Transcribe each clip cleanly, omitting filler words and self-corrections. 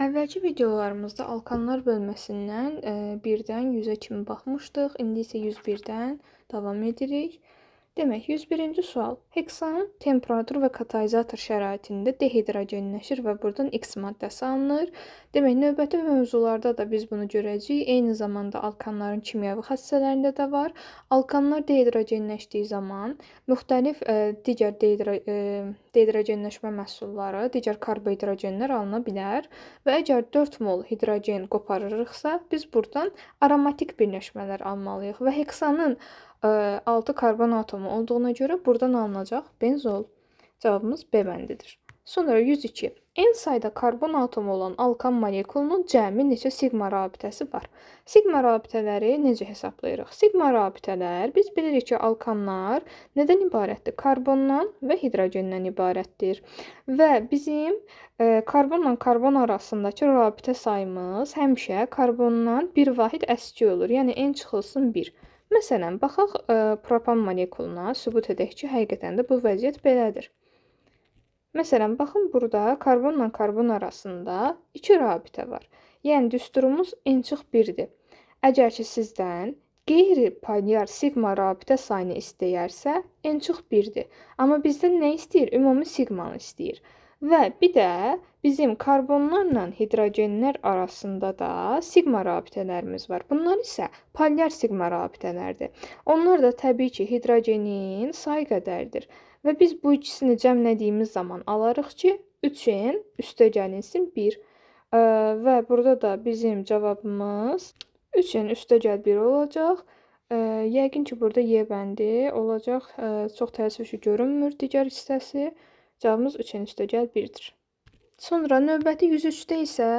Əvvəlki videolarımızda alkanlar bölməsindən 1-dən 100-ə kimi baxmışdıq. İndi isə 101-dən davam edirik. Demək, 101-ci sual. Heksan temperatur və katalizator şəraitində dehidrogenləşir və buradan X maddəsi alınır. Demək, növbəti mövzularda da biz bunu görəcəyik. Eyni zamanda alkanların kimyəvi xassələrində də var. Alkanlar dehidrogenləşdiyi zaman müxtəlif digər dehidrogenləşmə məhsulları, digər karbohidrogenlər alına bilər və əgər 4 mol hidrogen qoparırıqsa, biz buradan aromatik birləşmələr almalıyıq və heksanın 6 karbon atomu olduğuna görə buradan alınacaq benzol. Cavabımız B bəndidir. Sonra 102. N sayda karbon atomu olan alkan molekulunun cəmi neçə siqma rabitəsi var? Siqma rabitələri necə hesablayırıq? Siqma rabitələr, biz bilirik ki, alkanlar nədən ibarətdir? Karbondan və hidrogendən ibarətdir. Və bizim karbonla karbon arasındakı rabitə sayımız həmişə karbondan bir vahid əski olur. Yəni, N çıxılsın 1. Məsələn, baxaq propan molekuluna, sübut edək ki, həqiqətən də bu vəziyyət belədir. Məsələn, baxın, burada karbonla karbon arasında 2 rabitə var. Yəni, düsturumuz N çıx 1-dir. Əgər ki, sizdən qeyri-polyar siqma rabitə sayını istəyərsə, N çıx 1-dir. Amma bizdən nə istəyir? Ümumi siqmanı istəyir. Və bir də bizim karbonlarla hidrogenlər arasında da siqma rabitələrimiz var. Bunlar isə polyar siqma rabitələrdir. Onlar da təbii ki, hidrogenin sayı qədərdir. Və biz bu ikisini cəmlədiyimiz zaman alarıq ki, 3N üstə gəlinsin 1. Və burada da bizim cavabımız 3N üstə gəl 1 olacaq. Yəqin ki, burada Y bəndi olacaq. Çox təəssüf ki, görünmür digər hissəsi. Cavabımız 3N üstə gəl 1-dir. Sonra növbəti 103-də isə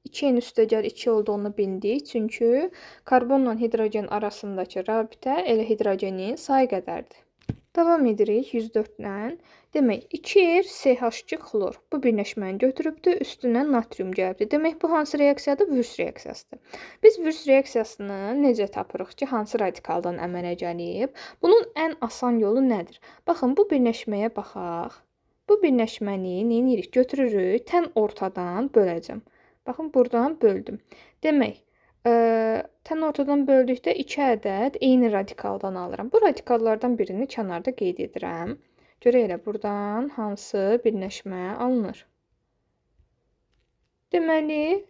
2N üstə gəl 2 olduğunu bildik. Çünki karbonla hidrogen arasındakı rabitə elə hidrogenin sayı qədərdir. Davam edirik 104-lə. Demək, 2R CH2 xlor bu birləşməni götürübdür, üstünə natrium gəlibdir. Demək, bu hansı reaksiyadır? Würtz reaksiyasıdır. Biz Würtz reaksiyasını necə tapırıq ki, hansı radikaldan əmələ gəlib? Bunun ən asan yolu nədir? Baxın, bu birləşməyə baxaq. Bu birləşməni nə edirik? Götürürük, tən ortadan böləcəm. Baxın, buradan böldüm. Demək, tən ortadan böldükdə 2 ədəd eyni radikaldan alıram. Bu radikallardan birini kənarda qeyd edirəm. Görək elə buradan hansı birləşmə alınır. Deməli,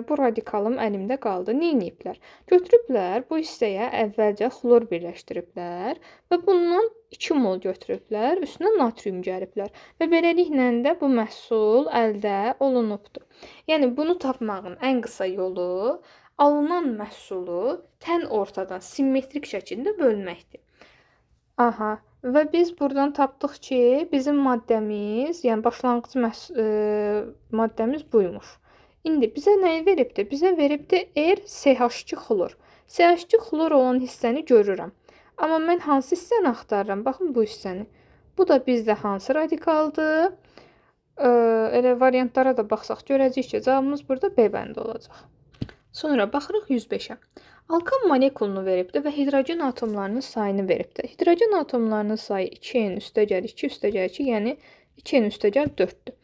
bu radikalım əlimdə qaldı. Nə ediblər? Götürüblər, bu hissəyə əvvəlcə xlor birləşdiriblər və bundan 2 mol götürüblər, üstünə natrium gəliblər və beləliklə də bu məhsul əldə olunubdur. Yəni, bunu tapmağın ən qısa yolu alınan məhsulu tən ortadan simmetrik şəkildə bölməkdir. Aha, və biz buradan tapdıq ki, bizim maddəmiz, yəni başlanğıc maddəmiz buymuş. İndi bizə nəyi veribdir? Bizə veribdir R CH2 xlor. CH2 xlor olan hissəni görürəm. Amma mən hansı hissəni axtarıram? Baxın bu hissəni. Bu da bizdə hansı radikaldır? Elə variantlara da baxsaq görəcəyik ki, cavabımız burada B bəndi olacaq. Sonra baxırıq 105-ə. Alkan molekulunu veribdir və hidrogen atomlarının sayını veribdir. Hidrogen atomlarının sayı 2N üstə gəl 2 üstə gəl 2, yəni 2N üstə gəl 4-dür.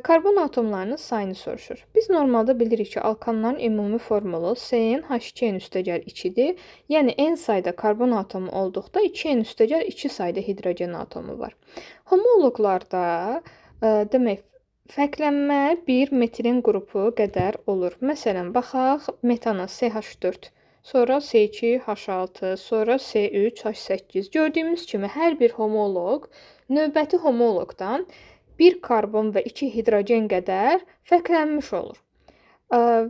Karbon atomlarının sayını soruşur. Biz normalda bilirik ki, alkanların ümumi formulu CnH2n üstə gəl 2-dir. Yəni N sayda karbon atomu olduqda 2N üstə gəl 2 sayda hidrogen atomu var. Homoloqlarda demək, fərqlənmə bir metilen qrupu qədər olur. Məsələn, baxaq metana CH4, sonra C2H6, sonra C3H8. Gördüyümüz kimi hər bir homoloq növbəti homoloqdan bir karbon və 2 hidrogen qədər fərqlənmiş olur.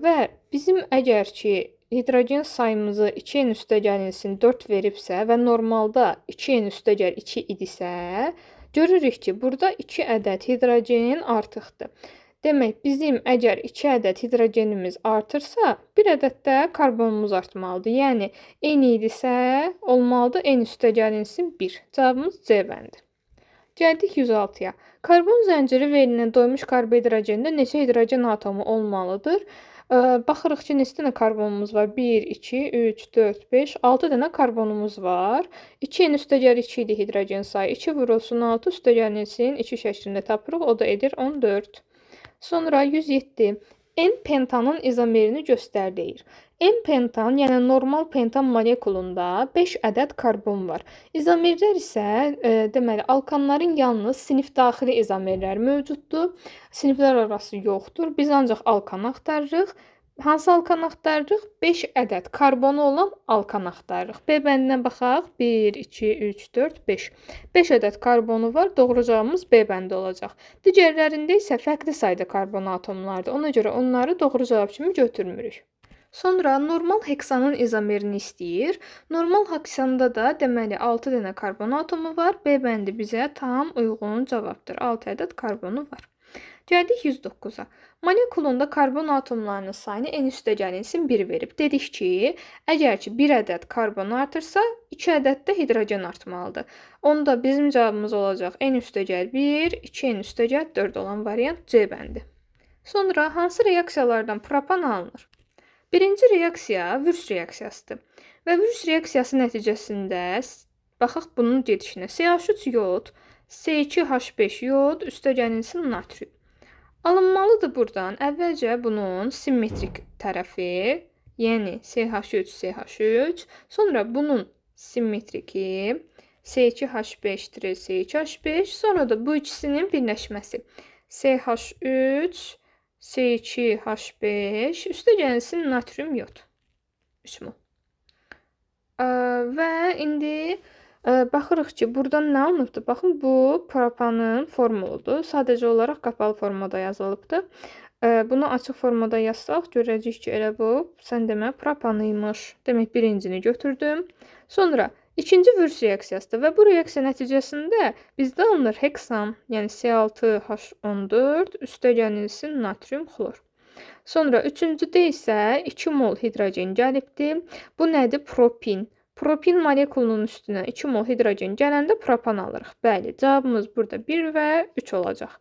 Və bizim əgər ki, hidrogen sayımızı 2N üstə gəlinsin 4 veribsə və normalda 2N üstə gəl 2 idisə, görürük ki, burada 2 ədəd hidrogen artıqdır. Demək, bizim əgər 2 ədəd hidrogenimiz artırsa, 1 ədəd də karbonumuz artmalıdır. Yəni, N idisə, olmalıdır N üstə gəlinsin 1. Cavabımız C bəndi. Gəldik 106-ya. Karbon zənciri verilən doymuş karbohidrogendə neçə hidrogen atomu olmalıdır? Baxırıq ki, neçə dənə karbonumuz var? 1, 2, 3, 4, 5, 6 dənə karbonumuz var. 2 N üstə gəl 2 idi hidrogen sayı. 2 vurulsun 6 üstə gəlinsin 2 şəklində tapırıq. O da edir 14. Sonra 107. N-pentanın izomerini göstər deyir. N-pentan, yəni normal pentan molekulunda 5 ədəd karbon var. İzomerlər isə deməli alkanların yalnız sinif daxili izomerləri mövcuddur. Siniflər arası yoxdur. Biz ancaq alkan axtarırıq. Hansı alkan axtarırıq? 5 ədəd karbonu olan alkan axtarırıq. B bəndinə baxaq. 1, 2, 3, 4, 5. 5 ədəd karbonu var. Doğru cavabımız B bəndi olacaq. Digərlərində isə fərqli sayda karbon atomlardır. Ona görə onları doğru cavab kimi götürmürük. Sonra normal heksanın izomerini istəyir. Normal heksanda da deməli 6 dənə karbon atomu var. B bəndi bizə tam uyğun cavabdır. 6 ədəd karbonu var. Gəldik 109-a. Molekulunda karbon atomlarının sayını n üstə gəlinsin 1 verib. Dedik ki, əgər ki 1 ədəd karbon artırsa, 2 ədəd də hidrogen artmalıdır. Onda bizim cavabımız olacaq n üstə gəl 1, 2 n üstə gəl 4 olan variant C bəndi. Sonra hansı reaksiyalardan propan alınır? Birinci reaksiya Wurtz reaksiyasıdır. Və Wurtz reaksiyası nəticəsində baxaq bunun gedişinə. CH3 yod, C2H5 yod üstə gəlinsin natrium. Alınmalıdır buradan əvvəlcə bunun simmetrik tərəfi, yəni CH3, CH3, sonra bunun simmetriki C2H5 C2H5, sonra da bu ikisinin birləşməsi CH3, C2H5, üstə gəlinsin natrium yod. 3 mol. Və indi baxırıq ki, buradan nə alınıbdır? Baxın, bu propanın formuludur. Sadəcə olaraq qapalı formada yazılıbdır. Bunu açıq formada yazsaq, görəcəyik ki, elə bu, sən demə, propan imiş. Demək, birincini götürdüm. Sonra ikinci Wurtz reaksiyasıdır və bu reaksiya nəticəsində bizdə alınır heksan, yəni C6H14, üstə gəlinsin natrium xlor. Sonra üçüncüdə isə 2 mol hidrogen gəlibdir. Bu nədir? Propin. Propin molekulunun üstünə 2 mol hidrogen gələndə propan alırıq. Bəli, cavabımız burada 1 və 3 olacaq.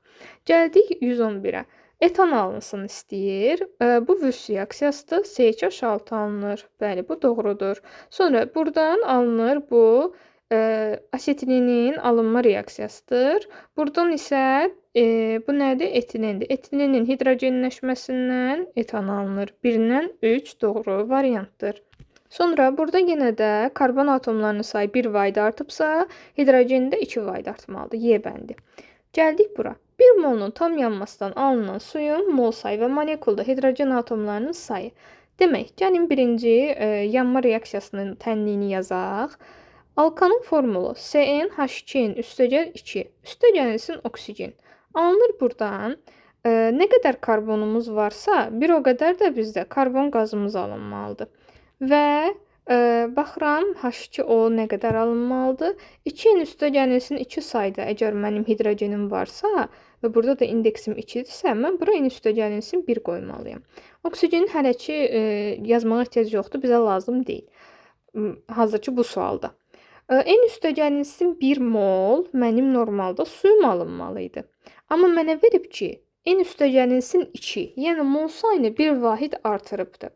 Gəldik 111-ə. Etan alınsın istəyir. Bu Wurtz reaksiyasıdır. C2H6 alınır. Bəli, bu doğrudur. Sonra buradan alınır bu asetilinin alınma reaksiyasıdır. Buradan isə bu nədir? Etilendir. Etilenin hidrogenləşməsindən etan alınır. 1-dən 3 doğru variantdır. Sonra burada yenə də karbon atomlarının sayı 1 vahid artıbsa, hidrogen də 2 vahid artmalıdır. Y bəndi. Gəldik bura. 1 molun tam yanmasından alınan suyun mol sayı və molekulda hidrogen atomlarının sayı. Demək, gəlin birinci yanma reaksiyasının tənliyini yazaq. Alkanın formulu CnH2n üstəgəl 2, üstə gəlinsin oksigen. Alınır buradan. Nə qədər karbonumuz varsa, bir o qədər də bizdə karbon qazımız alınmalıdır. Və baxıram H2O nə qədər alınmalıdır. 2 n üstə gəlinsin 2 sayda əgər mənim hidrogenim varsa və burada da indeksim 2-dirsə, mən bura n üstə gəlinsin 1 qoymalıyam. Oksigenin hələ ki yazmağa ehtiyac yoxdur, bizə lazım deyil. Hazır ki bu sualda. N üstə gəlinsin 1 mol mənim normalda suyum alınmalı idi. Amma mənə verib ki, n üstə gəlinsin 2, yəni mol sayını 1 vahid artırıbdır.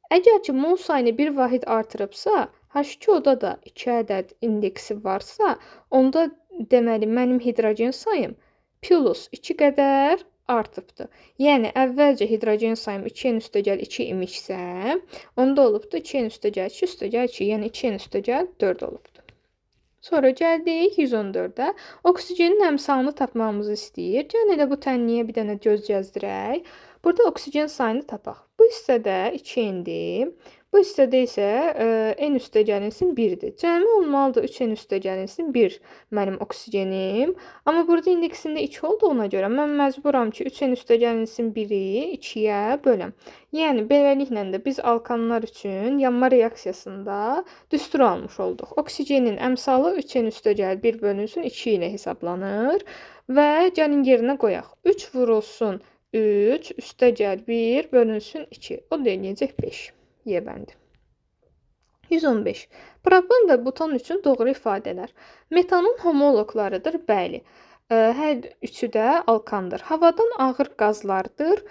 Əgər ki, mol sayını 1 vahid artırıbsa, H2O-da da 2 ədəd indeksi varsa, onda deməli mənim hidrogen sayım plus 2 qədər artıbdır. Yəni, əvvəlcə hidrogen sayım 2 n üstə gəl 2 imişsə, onda olubdur 2 n üstə gəl 2 üstə gəl 2, yəni 2 n üstə gəl 4 olubdur. Sonra gəldik 114-ə. Oksigenin əmsalını tapmamızı istəyir. Gəlin elə bu tənliyə bir dənə göz gəzdirək. Burada oksigen sayını tapaq. Bu hissədə 2n-dir. Bu hissədə isə n üstə gəlinsin 1-dir. Cəmi olmalıdır 3n üstə gəlinsin 1 mənim oksigenim. Amma burada indeksində 2 olduğuna görə mən məcburam ki, 3n üstə gəlinsin 1-i 2-yə böləm. Yəni, beləliklə də biz alkanlar üçün yanma reaksiyasında düstur almış olduq. Oksigenin əmsalı 3n üstə gəl 1 bölünsün 2 ilə hesablanır. Və gəlin yerinə qoyaq. 3 vurulsun 3 üstə gəl 1 bölünsün 2. O da eləyəcək 5. Y bəndi. 115. Propan və butan üçün doğru ifadələr. Metanın homoloqlarıdır, bəli. Hər üçü də alkandır. Havadan ağır qazlardır.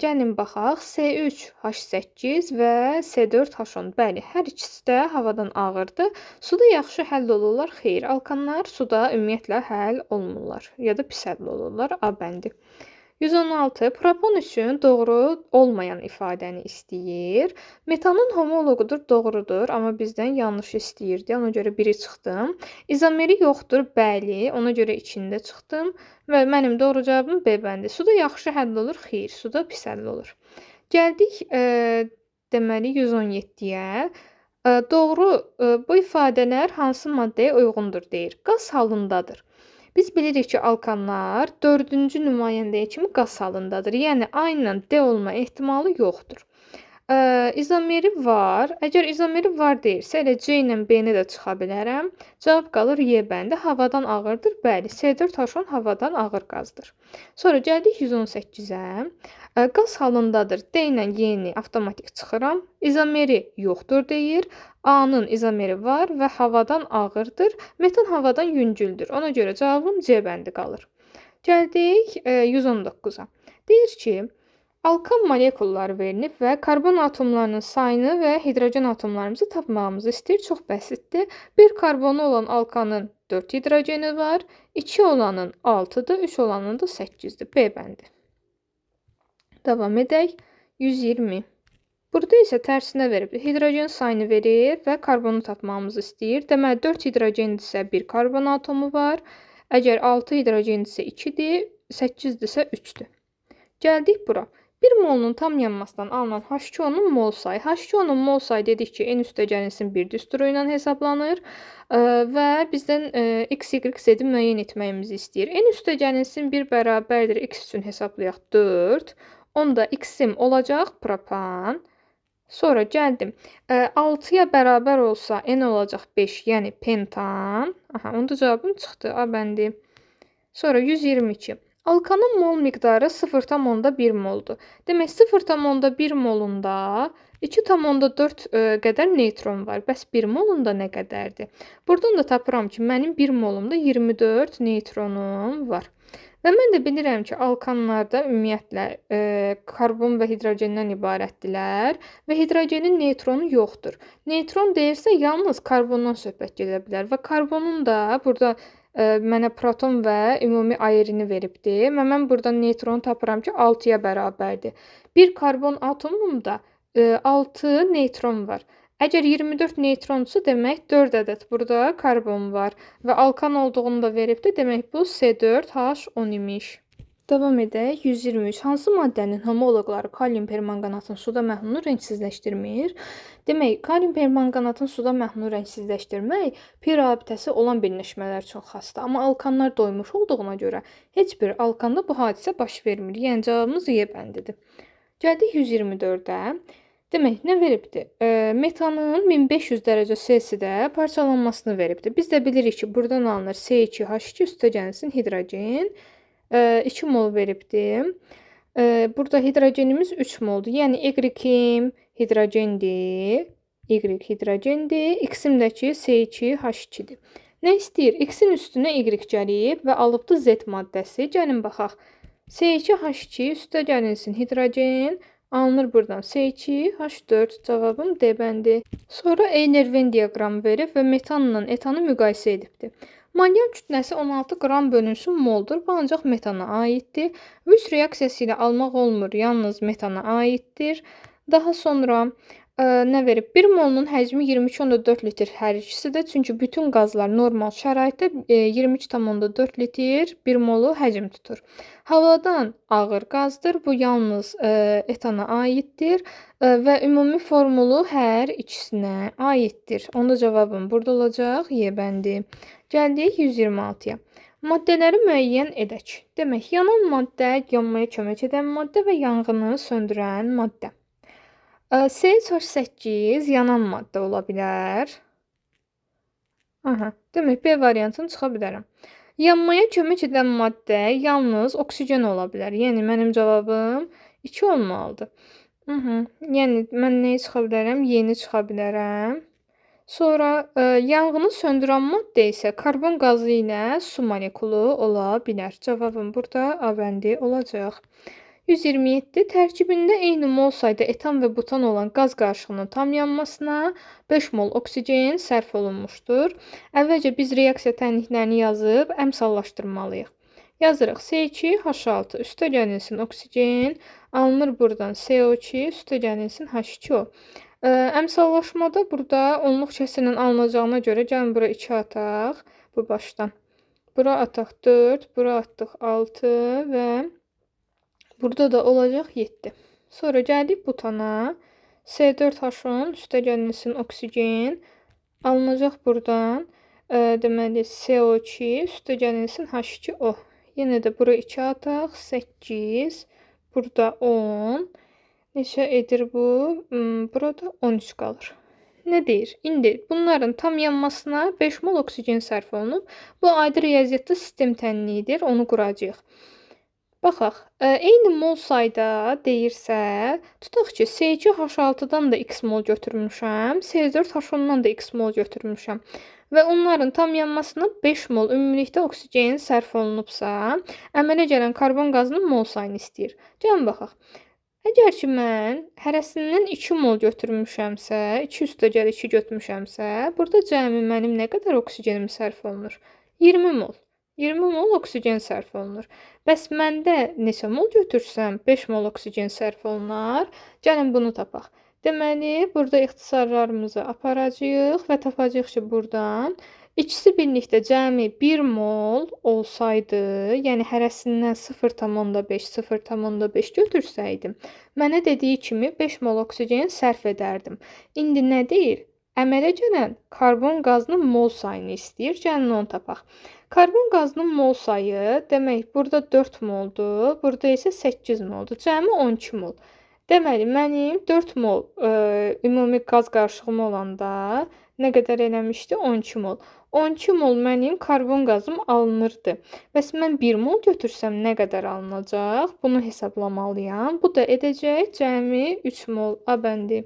Gəlin baxaq. C3H8 və C4H10. Bəli, hər ikisi də havadan ağırdır. Suda yaxşı həll olurlar? Xeyr. Alkanlar suda ümumiyyətlə həll olmurlar ya da pis həll olurlar. A bəndi. 116. Propan üçün doğru olmayan ifadəni istəyir. Metanın homoloqudur, doğrudur, amma bizdən yanlış istəyirdi. Ona görə 1-i çıxdım. İzomeri yoxdur, bəli, ona görə 2-ni də çıxdım. Və mənim doğru cavabım B bəndi. Suda yaxşı həll olur, xeyr, suda pis həll olur. Gəldik deməli 117-yə. Doğru, bu ifadələr hansı maddəyə uyğundur deyir. Qaz halındadır. Biz bilirik ki, alkanlar 4-cü nümayəndəyə kimi qaz halındadır. Yəni A ilə D olma ehtimalı yoxdur. İzomeri var. Əgər izomeri var deyirsə, elə C ilə B-ni də çıxa bilərəm. Cavab qalır Y bəndi. Havadan ağırdır. Bəli, C4H10 havadan ağır qazdır. Sonra gəldik 118-ə. Qaz halındadır. D ilə Y-ni avtomatik çıxıram. İzomeri yoxdur deyir. A-nın izomeri var və havadan ağırdır. Metan havadan yüngüldür. Ona görə cavabım C bəndi qalır. Gəldik 119-a. Deyir ki, alkan molekulları verilib və karbon atomlarının sayını və hidrogen atomlarımızı tapmağımızı istəyir. Çox bəsitdir. Bir karbonu olan alkanın 4 hidrogeni var, 2 olanın 6-dır, 3 olanın da 8-dir. B bəndi. Davam edək. 120. Burada isə tərsinə veribdir. Hidrogen sayını verir və karbonu tapmağımızı istəyir. Deməli, 4 hidrogendirsə 1 karbon atomu var. Əgər 6 hidrogendirsə 2-dir, 8-dirsə 3-dür. Gəldik bura. 1 molunun tam yanmasından alınan H2O-nun mol sayı. H2O-nun mol sayı dedik ki, n üstə gəlinsin 1 düsturu ilə hesablanır və bizdən x, y, z-i müəyyən etməyimizi istəyir. N üstə gəlinsin 1 bərabərdir x üçün hesablayaq 4. Onda x-im olacaq propan. Sonra gəldim. 6-ya bərabər olsa n olacaq 5, yəni pentan. Aha, onda cavabım çıxdı. A bəndi. Sonra 122. Alkanın mol miqdarı 0,1 moldur. Demək 0,1 molunda 2,4 qədər neytron var. Bəs 1 molunda nə qədərdir? Buradan da tapıram ki, mənim 1 molumda 24 neytronum var. Və mən də bilirəm ki, alkanlarda ümumiyyətlə karbon və hidrogendən ibarətdirlər və hidrogenin neytronu yoxdur. Neytron deyirsə, yalnız karbondan söhbət gedə bilər və karbonun da burada mənə proton və ümumi ayerini veribdir. Və mən buradan neytronu tapıram ki, 6-ya bərabərdir. Bir karbon atomumda 6 neytron var. Əgər 24 neytronsa, demək 4 ədəd burada karbon var və alkan olduğunu da veribdir. Demək bu C4H10 imiş. Davam edək. 123. Hansı maddənin homoloqları kalium permanqanatın suda məhlulunu rəngsizləşdirmir? Demək, kalium permanqanatın suda məhlulunu rəngsizləşdirmək pi rabitəsi olan birləşmələr üçün xasdır. Amma alkanlar doymuş olduğuna görə heç bir alkanda bu hadisə baş vermir. Yəni cavabımız Y bəndidir. Gəldik 124-ə. Demək, nə veribdir? Metanın 1500 dərəcə C-də parçalanmasını veribdir. Biz də bilirik ki, buradan alınır C2H2 üstə gəlsin hidrogen. 2 mol veribdir. Burada hidrogenimiz 3 moldur. Yəni Y-im hidrogendir. Y hidrogendir. X-im də ki C2H2-dir. Nə istəyir? X-in üstünə Y gəlib və alıbdır Z maddəsi. Gəlin baxaq. C2H2 üstə gəlinsin hidrogen. Alınır buradan C2H4. Cavabım D bəndi. Sonra Euler-Venn diaqramı verib və metanla etanı müqayisə edibdir. Malyan kütləsi 16 qram bölünsün moldur. Bu ancaq metana aiddir. Vüs reaksiyası ilə almaq olmur, yalnız metana aiddir. Daha sonra nə verib? 1 molunun həcmi 22,4 litr hər ikisi də. Çünki bütün qazlar normal şəraitdə 22,4 litr 1 molu həcm tutur. Havadan ağır qazdır. Bu yalnız etana aiddir və ümumi formulu hər ikisinə aiddir. Onda cavabım burada olacaq. Y bəndi. Gəldik 126-ya. Maddələri müəyyən edək. Demək, yanan maddə, yanmaya kömək edən maddə və yanğını söndürən maddə. C3H8 yanan maddə ola bilər. Aha, demək, B variantını çıxa bilərəm. Yanmaya kömək edən maddə yalnız oksigen ola bilər. Yəni, mənim cavabım 2 olmalıdır. Yəni, mən nəyi çıxa bilərəm? Y-ni çıxa bilərəm. Sonra yanğını söndürən maddə isə karbon qazı ilə su molekulu ola bilər. Cavabım burada A bəndi olacaq. 127. Tərkibində eyni mol sayda etan və butan olan qaz qarışığının tam yanmasına 5 mol oksigen sərf olunmuşdur. Əvvəlcə biz reaksiya tənliklərini yazıb əmsallaşdırmalıyıq. Yazırıq C2H6 üstə gəlinsin oksigen, alınır buradan CO2 üstə gəlinsin H2O. Əmsallaşmada burada onluq kəsirlə alınacağına görə gəlin bura 2 ataq bu başdan. Bura ataq 4, bura atdıq 6 və burada da olacaq 7. Sonra gəldik butana. C4H10 üstə gəlinsin oksigen, alınacaq buradan deməli CO2 üstə gəlinsin H2O. Yenə də bura 2 ataq, 8, burada 10. Neçə edir bu? Burada 13 qalır. Nə deyir? İndi bunların tam yanmasına 5 mol oksigen sərf olunub. Bu adi riyaziyyatda sistem tənliyidir, onu quracağıq. Baxaq, eyni mol sayda deyirsə, tutaq ki, C2H6-dan da x mol götürmüşəm, C4H10-dan da x mol götürmüşəm və onların tam yanmasına 5 mol ümumilikdə oksigen sərf olunubsa, əmələ gələn karbon qazının mol sayını istəyir. Gəlin baxaq. Əgər ki, mən hərəsindən 2 mol götürmüşəmsə, 2 üstəgəl 2 götürmüşəmsə, burada cəmi mənim nə qədər oksigenim sərf olunur? 20 mol. 20 mol oksigen sərf olunur. Bəs məndə neçə mol götürsəm 5 mol oksigen sərf olunar? Gəlin bunu tapaq. Deməli, burada ixtisarlarımızı aparacağıq və tapacağıq ki, buradan ikisi birlikdə cəmi 1 mol olsaydı, yəni hərəsindən 0,5, 0,5 götürsəydim, mənə dediyi kimi 5 mol oksigen sərf edərdim. İndi nə deyir? Əmələ gələn karbon qazının mol sayını istəyir. Gəlin onu tapaq. Karbon qazının mol sayı, demək, burada 4 moldur, burada isə 8 moldur. Cəmi 12 mol. Deməli, mənim 4 mol ümumi qaz qarışığım olanda nə qədər eləmişdi? 12 mol. 12 mol mənim karbon qazım alınırdı. Bəs mən 1 mol götürsəm nə qədər alınacaq? Bunu hesablamalıyam. Bu da edəcək cəmi 3 mol A bəndi.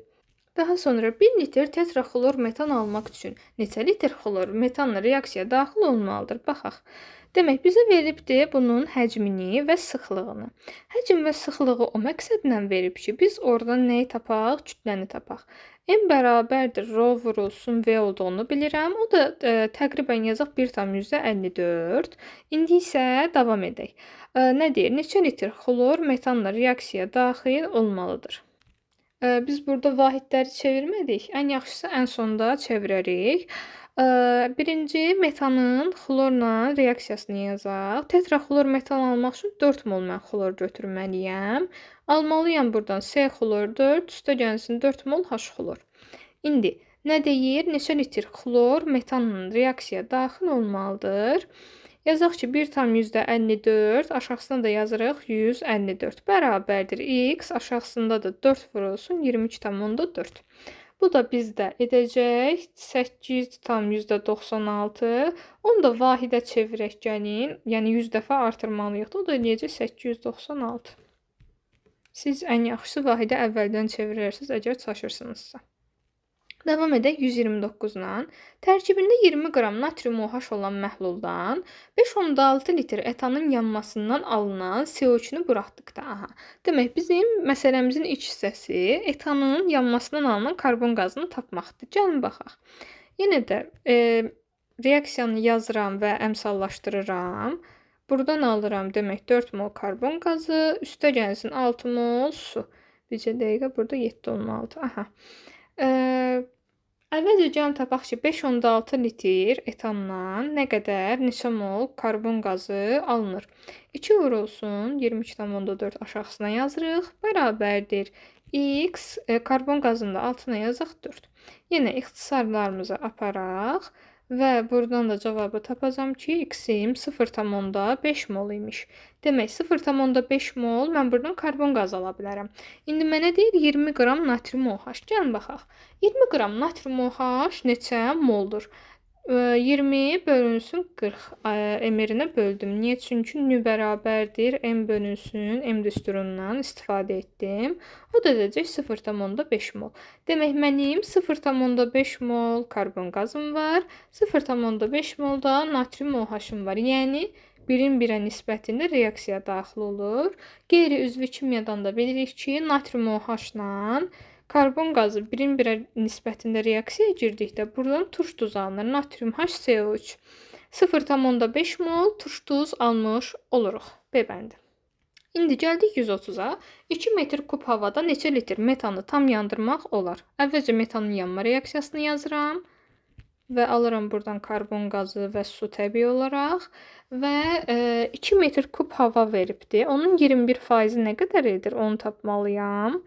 Daha sonra 1 litr tetraxlor metan almaq üçün neçə litr xlor metanla reaksiyaya daxil olmalıdır? Baxaq. Demək, bizə veribdir bunun həcmini və sıxlığını. Həcm və sıxlığı o məqsədlə verib ki, biz oradan nəyi tapaq? Kütləni tapaq. M bərabərdir rho vurulsun V olduğunu bilirəm. O da təqribən yazaq 1,54. İndi isə davam edək. Nə deyir? Neçə litr xlor metanla reaksiyaya daxil olmalıdır? Biz burada vahidləri çevirmədik. Ən yaxşısı ən sonda çevirərik. Birinci metanın xlorla reaksiyasını yazaq. Tetraxlor metan almaq üçün 4 mol mən xlor götürməliyəm. Almalıyam buradan C xlor 4, üstə gəlsin 4 mol H xlor. İndi nə deyir? Neçə litr xlor metanla reaksiyaya daxil olmalıdır? Yazaq ki, 1,54, aşağısına da yazırıq 154 bərabərdir x, aşağısında da 4 vurulsun 22,4. Bu da bizdə edəcək 8,96. Onu da vahidə çevirək gəlin, yəni 100 dəfə artırmalıyıq da, o da eləyəcək 896. Siz ən yaxşısı vahidə əvvəldən çevirərsiniz, əgər çaşırsınızsa. Davam edək 129-la. Tərkibində 20 qram natrium OH olan məhluldan 5,6 litr etanın yanmasından alınan CO2-ni buraxdıqda. Aha. Demək, bizim məsələmizin ilk hissəsi etanın yanmasından alınan karbon qazını tapmaqdır. Gəlin baxaq. Yenə də reaksiyanı yazıram və əmsallaşdırıram. Buradan alıram, demək, 4 mol karbon qazı, üstə gəlsin 6 mol su. Bircə dəqiqə, burada 7 olmalıdır. Aha. Əvvəlcə gəlin tapaq ki, 5,6 litr etandan nə qədər, neçə mol karbon qazı alınır. 2 vurulsun 22,4 aşağısına yazırıq, bərabərdir x, karbon qazını da altına yazaq 4. Yenə ixtisarlarımızı aparaq və buradan da cavabı tapacam ki, x-im 0,5 mol imiş. Demək, 0,5 mol mən buradan karbon qazı ala bilərəm. İndi mənə deyir 20 qram natrium OH. Gəlin baxaq. 20 qram natrium OH neçə moldur? 20 bölünsün 40 M-rinə böldüm. Niyə? Çünki nü bərabərdir M bölünsün M düsturundan istifadə etdim. O da edəcək 0,5 mol. Demək, mənim 0,5 mol karbon qazım var. 0,5 mol da natrium OH-ım var. Yəni, birin birə nisbətində reaksiya daxil olur. Qeyri-üzvü kimyadan da bilirik ki, natrium OH-la karbon qazı birin birə nisbətində reaksiyaya girdikdə buradan turş duzu alınır. Natrium HCO3. 0,5 mol turş duz almış oluruq. B bəndi. İndi gəldik 130-a. 2 metr kub havada neçə litr metanı tam yandırmaq olar? Əvvəlcə metanın yanma reaksiyasını yazıram və alıram buradan karbon qazı və su təbii olaraq və 2 metr kub hava veribdir. Onun 21%-i nə qədər edir? Onu tapmalıyam.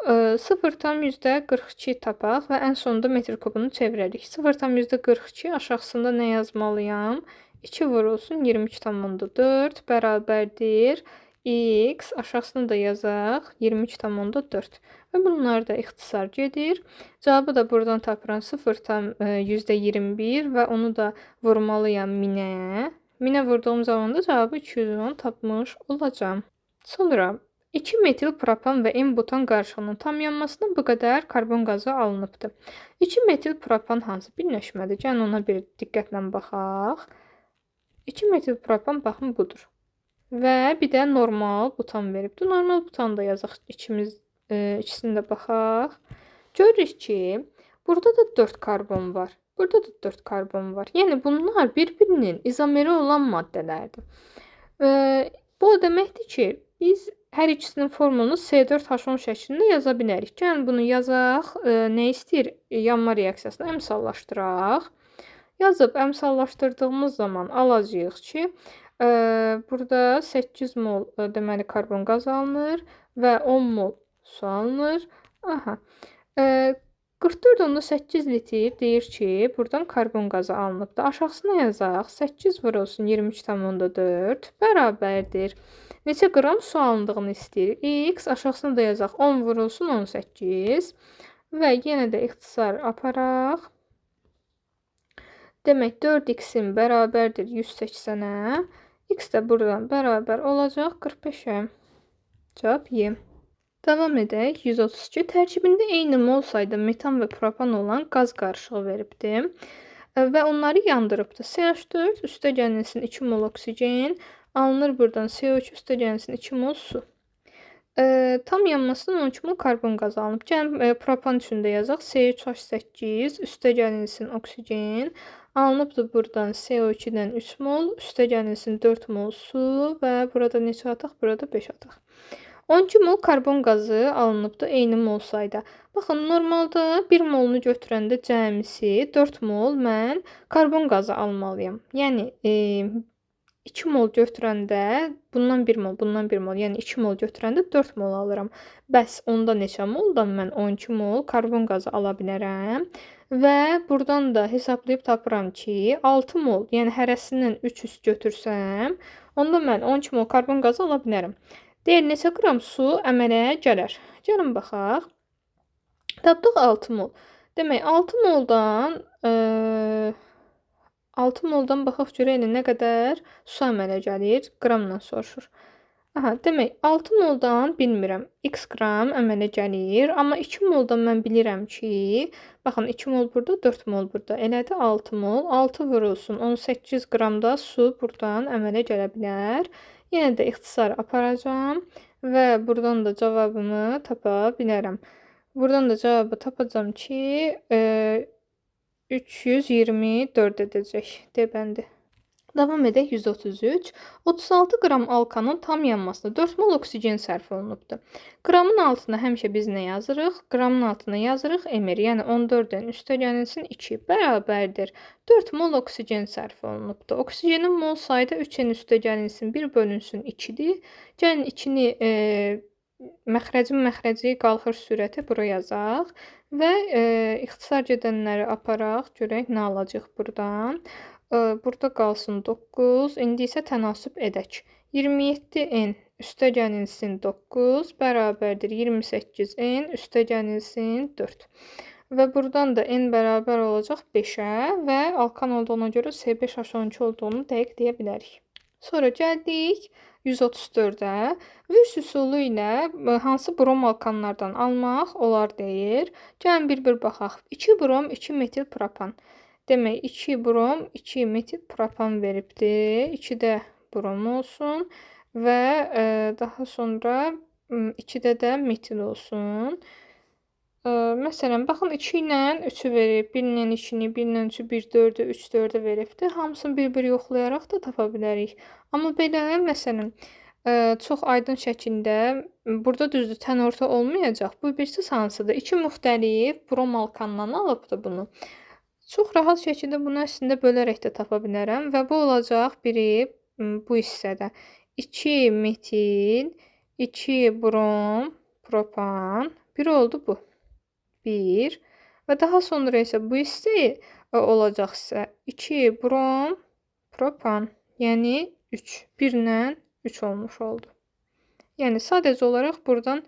0,42 tapaq və ən sonunda metr kubunu çevirərik. 0,42 aşağısında nə yazmalıyam? 2 vurulsun 23,4 bərabərdir. X aşağısını da yazaq 23,4 və bunlar da ixtisar gedir. Cavabı da buradan tapıram 0,21 və onu da vurmalıyam 1000-ə. 1000-ə vurduğum zaman da cavabı 210 tapmış olacağam. Sonra 2 metil propan və N-butan qarışığının tam yanmasına bu qədər karbon qazı alınıbdır. 2 metil propan hansı birləşmədir? Gəlin ona bir diqqətlə baxaq. 2 metil propan baxın budur. Və bir də normal butan veribdir. Normal butanı da yazaq, ikisini də baxaq. Görürük ki, burada da 4 karbon var. Burada da 4 karbon var. Yəni bunlar bir-birinin izomeri olan maddələrdir. Bu o deməkdir ki, biz hər ikisinin formulunu C4H10 şəklində yaza bilərik. Gəlin bunu yazaq. Nə istəyir? Yanma reaksiyasını əmsallaşdıraq. Yazıb əmsallaşdırdığımız zaman alacağıq ki, burada 8 mol deməli karbon qaz alınır və 10 mol su alınır. Aha. 44,8 litr deyir ki, buradan karbon qazı alınıbdır. Aşağısına yazaq. 8 vurulsun 23,4 bərabərdir. Neçə qram su alındığını istəyir. X aşağısına da yazaq. 10 vurulsun 18 və yenə də ixtisar aparaq. Demək 4x-in bərabərdir 180-ə. X də buradan bərabər olacaq 45-ə. Cavab Y. Davam edək. 132. Tərkibində eyni mol sayda metan və propan olan qaz qarışığı veribdir və onları yandırıbdır. CH4 üstə gəlinsin 2 mol oksigen, alınır buradan CO2 üstə gəlinsin 2 mol su. Tam yanmasından 12 mol karbon qazı alınıb. Gəlin propan üçün də yazaq. C3H8 üstə gəlinsin oksigen, alınıbdır buradan CO2-dən 3 mol, üstə gəlinsin 4 mol su və burada neçə ataq? Burada 5 ataq. 12 mol karbon qazı alınıbdır eyni mol sayda. Baxın, normalda 1 molunu götürəndə cəmisi 4 mol mən karbon qazı almalıyam. Yəni 2 mol götürəndə bundan 1 mol, bundan 1 mol, yəni 2 mol götürəndə 4 mol alıram. Bəs onda neçə moldan mən 12 mol karbon qazı ala bilərəm? Və buradan da hesablayıb tapıram ki, 6 mol, yəni hərəsindən 3 götürsəm, onda mən 12 mol karbon qazı ala bilərəm. Deyir, neçə qram su əmələ gələr? Gəlin baxaq. Tapdıq 6 mol. Demək, 6 moldan baxaq görək nə qədər su əmələ gəlir? Qramla soruşur. Aha, demək, 6 moldan bilmirəm, x qram əmələ gəlir. Amma 2 moldan mən bilirəm ki, baxın, 2 mol burada, 4 mol burada. Elədir 6 mol. 6 vurulsun 18 qram da su buradan əmələ gələ bilər. Yenə də ixtisar aparacağam və buradan da cavabımı tapa bilərəm. Buradan da cavabı tapacağam ki, 324 edəcək. D bəndi. Davam edək 133. 36 qram alkanın tam yanmasına 4 mol oksigen sərf olunubdur. Qramın altına həmişə biz nə yazırıq? Qramın altına yazırıq mr, yəni 14-dən üstə gəlinsin 2 bərabərdir. 4 mol oksigen sərf olunubdur. Oksigenin mol sayı da 3-ün üstə gəlinsin 1 bölünsün 2-dir. Gəlin 2-ni məxrəcin məxrəci qalxır sürəti bura yazaq və ixtisar gedənləri aparaq, görək nə alacaq buradan. Burada qalsın 9. İndi isə tənasüb edək. 27n üstə gəlinsin 9 bərabərdir 28n üstə gəlinsin 4. Və buradan da n bərabər olacaq 5-ə və alkan olduğuna görə C5H12 olduğunu dəqiq deyə bilərik. Sonra gəldik 134-ə. Virs üsulu ilə hansı brom alkanlardan almaq olar deyir. Gəlin bir-bir baxaq. 2 brom 2 metil propan. Demək, 2 brom 2 metil propan veribdir. 2 də brom olsun və daha sonra 2-də də metil olsun. Məsələn, baxın 2 ilə 3-ü verib, 1 ilə 2-ni, 1 ilə 3-ü, 1 4-ü, 3 4-ü veribdir. Hamısını bir-bir yoxlayaraq da tapa bilərik. Amma belə, məsələn, çox aydın şəkildə burada düzdür, tən orta olmayacaq. Bu birisi hansıdır? 2 müxtəlif brom alkandan alıbdır bunu. Çox rahat şəkildə bunu əslində bölərək də tapa bilərəm və bu olacaq biri bu hissədə. 2 metil, 2 brom, propan, biri oldu bu. 1 və daha sonra isə bu hissə olacaqsa 2 brom, propan, yəni 3. 1 ilə 3 olmuş oldu. Yəni sadəcə olaraq buradan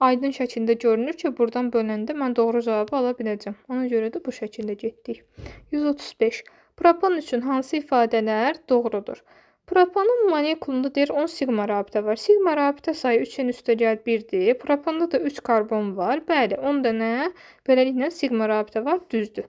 aydın şəkildə görünür ki, buradan böləndə mən doğru cavabı ala biləcəm. Ona görə də bu şəkildə getdik. 135. Propan üçün hansı ifadələr doğrudur? Propanın molekulunda deyir 10 siqma rabitə var. Siqma rabitə sayı 3-ün üstəgəl 1-dir. Propanda da 3 karbon var. Bəli, 10 dənə beləliklə siqma rabitə var, düzdür.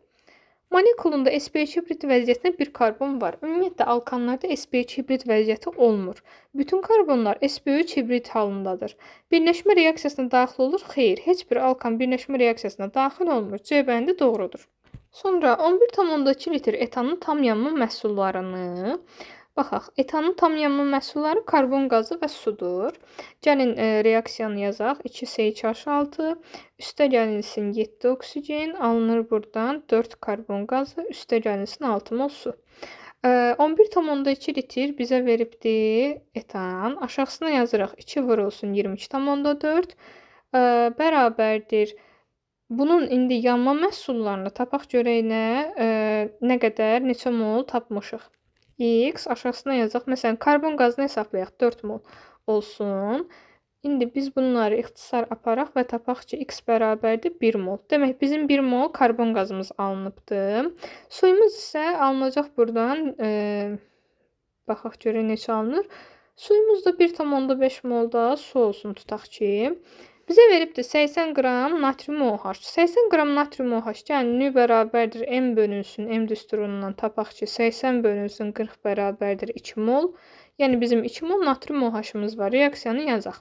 Molekulunda sp2 hibrid vəziyyətində bir karbon var. Ümumiyyətlə, alkanlarda sp2 hibrid vəziyyəti olmur. Bütün karbonlar sp3 hibrid halındadır. Birləşmə reaksiyasına daxil olur? Xeyr, heç bir alkan birləşmə reaksiyasına daxil olmur. C bəndi doğrudur. Sonra 11,2 litr etanın tam yanma məhsullarını baxaq. Etanın tam yanma məhsulları karbon qazı və sudur. Gəlin reaksiyanı yazaq. 2 CH6 üstə gəlinsin 7 oksigen, alınır buradan 4 karbon qazı, üstə gəlinsin 6 mol su. 11,2 litr bizə veribdir etan. Aşağısına yazırıq 2 vurulsun 22,4 bərabərdir. Bunun indi yanma məhsullarını tapaq görək nə qədər, neçə mol tapmışıq. X aşağısına yazaq. Məsələn, karbon qazını hesablayaq. 4 mol olsun. İndi biz bunları ixtisar aparaq və tapaq ki, X bərabərdir 1 mol. Demək, bizim 1 mol karbon qazımız alınıbdır. Suyumuz isə alınacaq buradan. Baxaq görək neçə alınır. Suyumuz da 1,5 molda su olsun tutaq ki. Bizə veribdir 80 qram natrium OH. 80 qram natrium OH, yəni nü bərabərdir M bölünsün M düsturundan tapaq ki, 80 bölünsün 40 bərabərdir 2 mol. Yəni bizim 2 mol natrium OH-ımız var. Reaksiyanı yazaq.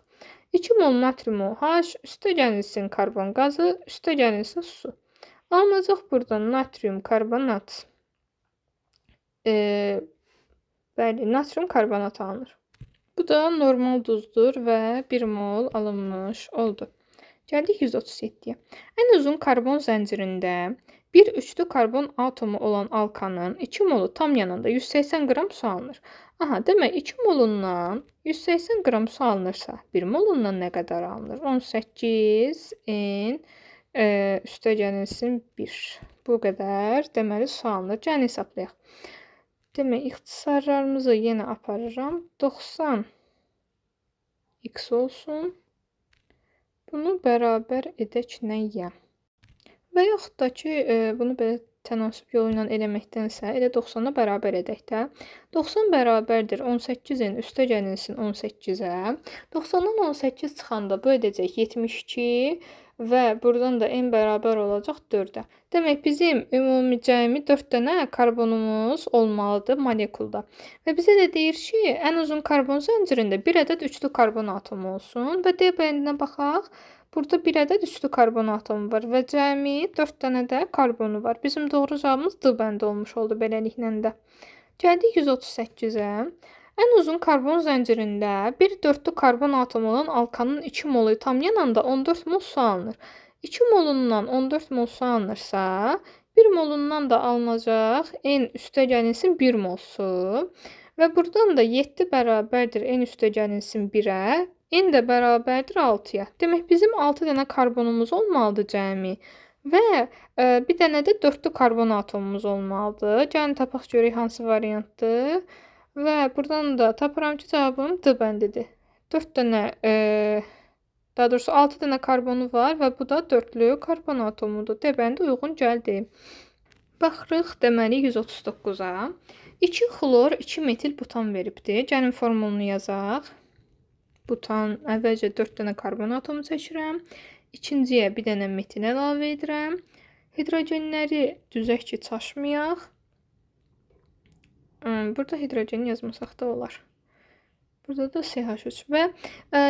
2 mol natrium OH, üstə gəlinsin karbon qazı, üstə gəlinsin su. Alınacaq buradan natrium karbonat. Bəli, natrium karbonat alınır. Bu da normal duzdur və 1 mol alınmış oldu. Gəldik 137-yə. Ən uzun karbon zəncirində bir üçlü karbon atomu olan alkanın 2 molu tam yanında 180 qram su alınır. Aha, demək 2 molundan 180 qram su alınırsa, 1 molundan nə qədər alınır? 18 N üstə gəlinsin 1. Bu qədər deməli su alınır. Gəlin hesablayaq. Demək, ixtisarlarımızı yenə aparıram. 90 x olsun. Bunu bərabər edək nəyə? Və yaxud da ki, bunu belə tənasüb yolu ilə eləməkdənsə, elə 90-a bərabər edək də. 90 bərabərdir 18-in üstə gəlinsin 18-ə. 90-dan 18 çıxanda bu edəcək 72 və buradan da n bərabər olacaq 4-ə. Demək, bizim ümumi cəmi 4 dənə karbonumuz olmalıdır molekulda. Və bizə də deyir ki, ən uzun karbon zəncirində bir ədəd üçlü karbon atomu olsun. Və D bəndinə baxaq. Burada bir ədəd üçlü karbon atomu var və cəmi 4 dənə də karbonu var. Bizim doğru cavabımız D bəndi olmuş oldu beləliklə də. Gəldik 138-ə. Ən uzun karbon zəncirində bir dörtlü karbon atomu olan alkanın 2 molu tam yananda 14 mol su alınır. 2 molundan 14 mol su alınırsa, 1 molundan da alınacaq n üstə gəlinsin 1 mol su. Və buradan da 7 bərabərdir n üstə gəlinsin 1-ə, n də bərabərdir 6-ya. Demək, bizim 6 dənə karbonumuz olmalıdır cəmi. Və bir dənə də dörtlü karbon atomumuz olmalıdır. Gəlin tapaq görək hansı variantdır. Və buradan da tapıram ki, cavabım D bəndidir. 4 dənə, daha doğrusu 6 dənə karbonu var və bu da dörtlü karbon atomudur. D bəndi uyğun gəldi. Baxırıq, deməli 139-a. 2 xlor, 2 metil butan veribdir. Gəlin formulunu yazaq. Butan, əvvəlcə 4 dənə karbon atomu çəkirəm. İkinciyə bir dənə metil əlavə edirəm. Hidrogenləri düzək ki, çaşmayaq. Burada hidrogeni yazmasaq da olar. Burada da CH3 və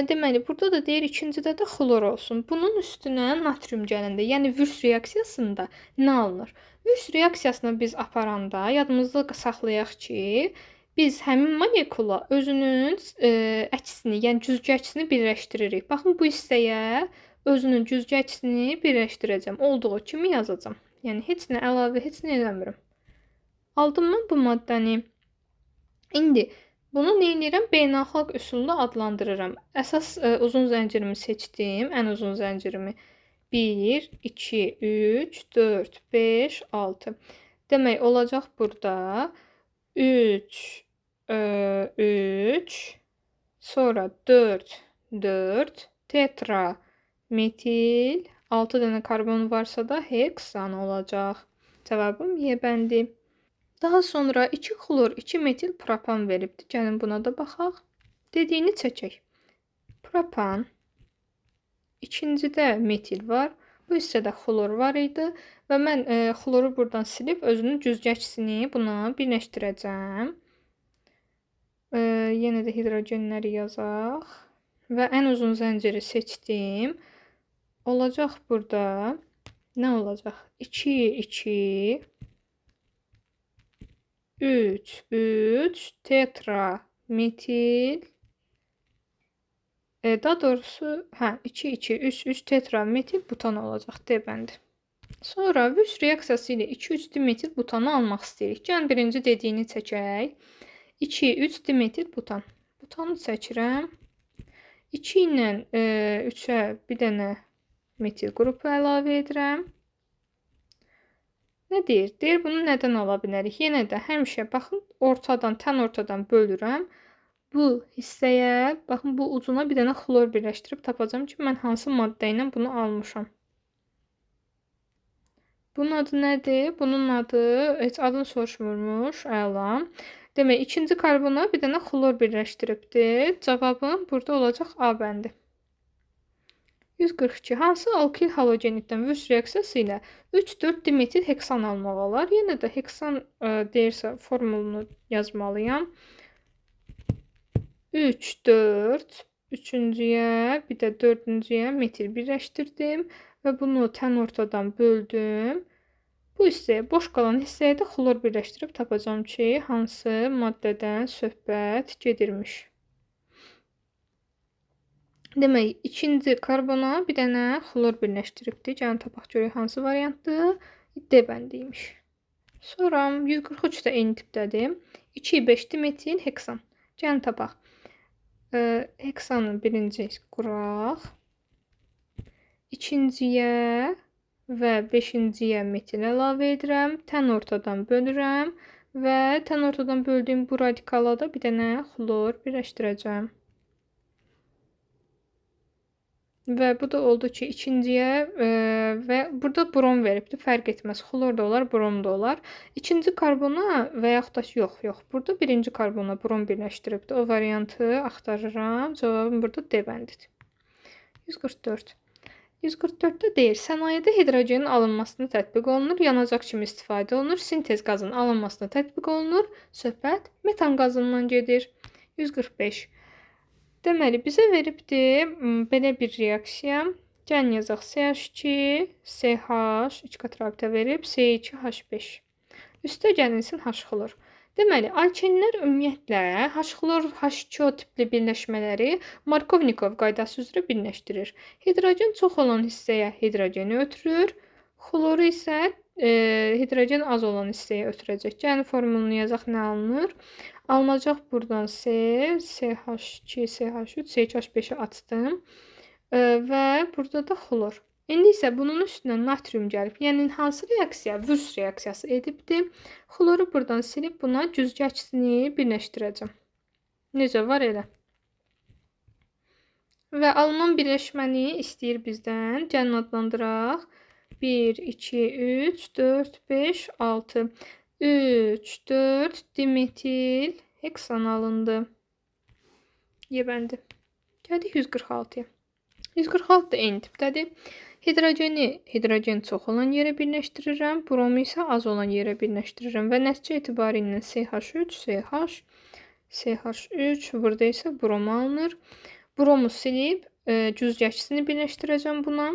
deməli, burada da deyir, ikincidə də xlor olsun. Bunun üstünə natrium gələndə, yəni Wurtz reaksiyasında nə alınır? Wurtz reaksiyasını biz aparanda yadımızda saxlayaq ki, biz həmin molekula özünün əksini, yəni cüzgü əksini birləşdiririk. Baxın, bu hissəyə özünün cüzgü əksini birləşdirəcəm. Olduğu kimi yazacağam. Yəni, heç nə əlavə, heç nə eləmirəm. Aldım mən bu maddəni. İndi bunu nə edirəm? Beynəlxalq üsulla adlandırıram. Əsas uzun zəncirimi seçdim. Ən uzun zəncirimi. 1, 2, 3, 4, 5, 6. Demək, olacaq burada 3, 3, sonra 4, 4, tetra, metil, 6 dənə karbon varsa da heksan olacaq. Cavabım Y bəndi. Daha sonra 2 xlor, 2 metil propan veribdir. Gəlin buna da baxaq. Dediyini çəkək. Propan. İkincidə metil var. Bu hissədə xlor var idi. Və mən xloru buradan silib özünün cüzgü əksini buna birləşdirəcəm. Yenə də hidrogenləri yazaq. Və ən uzun zənciri seçdim. Olacaq burada. Nə olacaq? 2, 2, 3, 3, tetra, metil, daha doğrusu, 2, 2, 3, 3, tetra, metil, butan olacaq D bəndi. Sonra Wurtz reaksiyası ilə 2, 3 dimetil butanı almaq istəyirik. Gəlin birinci dediyini çəkək. 2, 3 dimetil butan. Butanı çəkirəm. 2 ilə 3-ə bir dənə metil qrupu əlavə edirəm. Nə deyir? Deyir, bunu nədən ala bilərik? Yenə də həmişə, baxın, ortadan, tən ortadan bölürəm. Bu hissəyə, baxın, bu ucuna bir dənə xlor birləşdirib tapacağam ki, mən hansı maddə ilə bunu almışam. Bunun adı nədir? Bunun adı, heç adını soruşmurmuş, əla. Demək, ikinci karbona bir dənə xlor birləşdiribdir. Cavabım burada olacaq A bəndi. 142. Hansı alkil halogeniddən Wurtz reaksiyası ilə 3,4 dimetil heksan almaq olar? Yenə də heksan deyirsə formulunu yazmalıyam. 3, 4, üçüncüyə, bir də dördüncüyə metil birləşdirdim və bunu tən ortadan böldüm. Bu hissəyə, boş qalan hissəyə də xlor birləşdirib tapacağam ki, hansı maddədən söhbət gedirmiş. Demək, ikinci karbona bir dənə xlor birləşdiribdir. Gəlin tapaq görək hansı variantdır. D bəndi imiş. Sonra 143 də eyni tipdədir. 2, 5 dimetil heksan. Gəlin tapaq. Heksanı birinci quraq. İkinciyə və beşinciyə metil əlavə edirəm. Tən ortadan bölürəm və tən ortadan böldüyüm bu radikala da bir dənə xlor birləşdirəcəm. Və bu da oldu ki, ikinciyə və burada brom veribdir, fərq etməz. Xlor da olar, brom da olar. İkinci karbona və yaxud da yox. Burada birinci karbona brom birləşdiribdir. O variantı axtarıram. Cavabım burada D bəndidir. 144. 144-də deyir, sənayedə hidrogenin alınmasına tətbiq olunur, yanacaq kimi istifadə olunur, sintez qazının alınmasına tətbiq olunur, söhbət metan qazından gedir. 145. Deməli, bizə veribdir belə bir reaksiya. Gəlin yazaq CH2, CH, 2 qat rabitə verib, C2H5. Üstə gəlinsin H-xlor. Deməli, alkenlər ümumiyyətlə H-xlor, H2O tipli birləşmələri Markovnikov qaydası üzrə birləşdirir. Hidrogen çox olan hissəyə hidrogeni ötürür, xloru isə hidrogen az olan hissəyə ötürəcək. Gəlin formulunu yazaq, nə alınır? Alınacaq buradan C, CH2, CH3, CH5-i açdım və burada da xlor. İndi isə bunun üstünə natrium gəlib. Yəni, hansı reaksiya? Wurtz reaksiyası edibdir. Xloru buradan silib buna cüzgü əksini birləşdirəcəm. Necə var elə. Və alınan birləşməni istəyir bizdən. Gəlin adlandıraq. 1, 2, 3, 4, 5, 6. 3, 4 dimetil heksan alındı. Y bəndi. Gəldik 146-ya. 146 da eyni tipdədir. Hidrogeni hidrogen çox olan yerə birləşdirirəm. Bromu isə az olan yerə birləşdirirəm. Və nəticə etibarı ilə CH3, CH, CH3, burada isə brom alınır. Bromu silib cüzgəçisini birləşdirəcəm buna.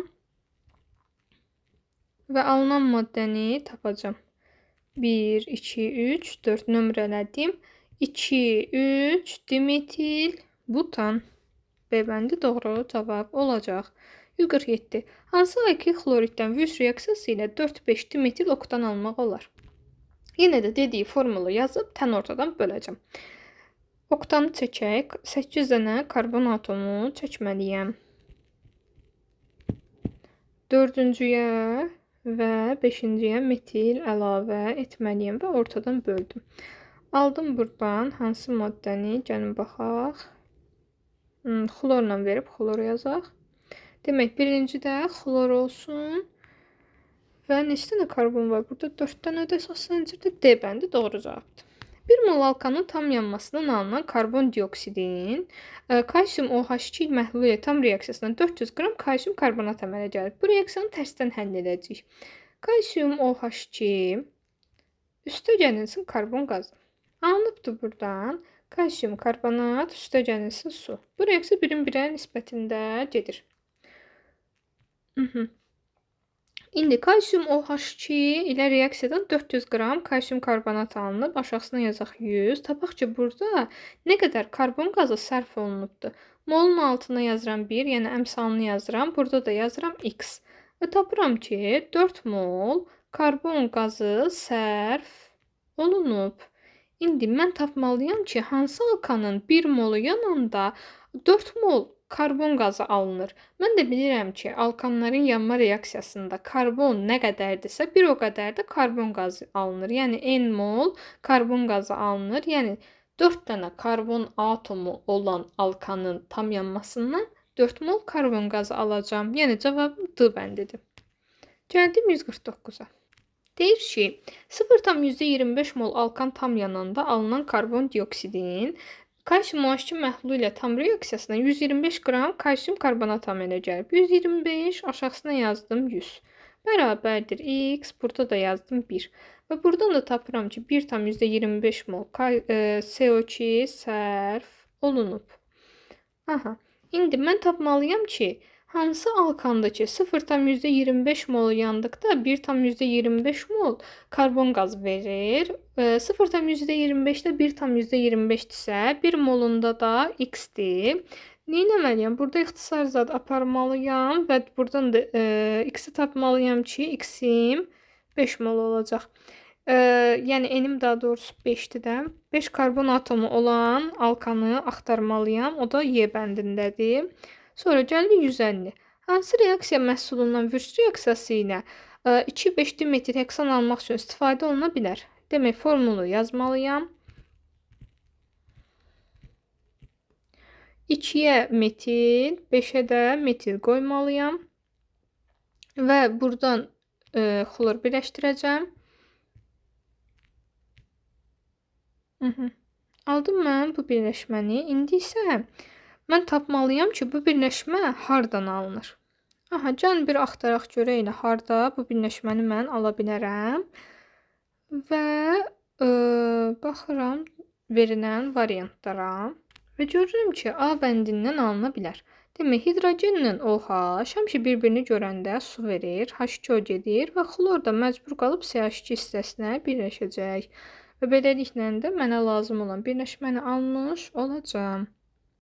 Və alınan maddəni tapacağam. 1, 2, 3, 4 nömrələdim. 2, 3, dimetil butan. B bəndi doğru cavab olacaq. 147. Hansı alkil xloriddən Wurtz reaksiyası ilə 4,5 dimetil oktan almaq olar? Yenə də dediyi formulu yazıb tən ortadan böləcəm. Oktanı çəkək. 8 dənə karbon atomu çəkməliyəm. 4-cüyə və 5-ciyə metil əlavə etməliyəm və ortadan böldüm. Aldım buradan hansı maddəni? Gəlin baxaq. Xlorla verib xlor yazaq. Demək, birincidə xlor olsun. Və neçə dənə karbon var? Burada 4 dənə də əsas zəncirdə. D bəndi doğru cavabdır. 1 mol alkanın tam yanmasından alınan karbon dioksidin kalsium OH2 məhlulu ilə tam reaksiyasından 400 qram kalsium karbonat əmələ gəlir. Bu reaksiyanı tərsdən həll edəcəyik. Kalsium OH2 üstə gəlinsin karbon qazı. Alınıbdır buradan kalsium karbonat üstə gəlinsin su. Bu reaksiya birin birə nisbətində gedir. İndi kalsium OH2 ilə reaksiyadan 400 qram kalsium karbonat alınıb. Aşağısına yazaq 100. Tapaq ki, burada nə qədər karbon qazı sərf olunubdur. Molun altına yazıram 1, yəni əmsalını yazıram. Burada da yazıram X. Və tapıram ki, 4 mol karbon qazı sərf olunub. İndi mən tapmalıyam ki, hansı alkanın 1 molu yananda 4 mol karbon qazı alınır. Mən də bilirəm ki, alkanların yanma reaksiyasında karbon nə qədərdirsə, bir o qədər də karbon qazı alınır. Yəni, N mol karbon qazı alınır. Yəni, 4 dənə karbon atomu olan alkanın tam yanmasından 4 mol karbon qazı alacağam. Yəni, cavabım D bəndidir. Gəldim 149-a. Deyir ki, 0,25 mol alkan tam yananda alınan karbon dioksidin kalsium OH2 məhlulu ilə tam reaksiyasına 125 qram kalsium karbonat əmələ gəlib. 125 aşağısına yazdım 100. Bərabərdir X, burada da yazdım 1. Və buradan da tapıram ki, 1,25 mol CO2 sərf olunub. Aha, indi mən tapmalıyam ki, hansı alkandakı 0,25 mol yandıqda 1,25 mol karbon qazı verir. 0,25-də 1,25-dirsə, 1 molunda da x-dir. Nə etməliyəm? Burada ixtisar zad aparmalıyam və buradan da x-i tapmalıyam ki, x-im 5 mol olacaq. Yəni, n-im daha doğrusu 5-dir də. 5 karbon atomu olan alkanı axtarmalıyam. O da Y bəndindədir. Sonra gəlir 150. Hansı reaksiya məhsulundan Wurtz reaksiyası ilə 2,5 dimetil heksan almaq üçün istifadə oluna bilər? Demək, formulu yazmalıyam. 2-yə metil, 5-ə də metil qoymalıyam. Və buradan xlor birləşdirəcəm. Aldım mən bu birləşməni. İndi isə mən tapmalıyam ki, bu birləşmə hardan alınır? Aha, gəlin bir axtaraq görək elə harda bu birləşməni mən ala bilərəm. Və baxıram verilən variantlara və görürəm ki, A bəndindən alına bilər. Demək, hidrogenlə OH həmişə bir-birini görəndə su verir, H2O gedir və xlor da məcbur qalıb CH2 hissəsinə birləşəcək. Və beləliklə də mənə lazım olan birləşməni almış olacağam.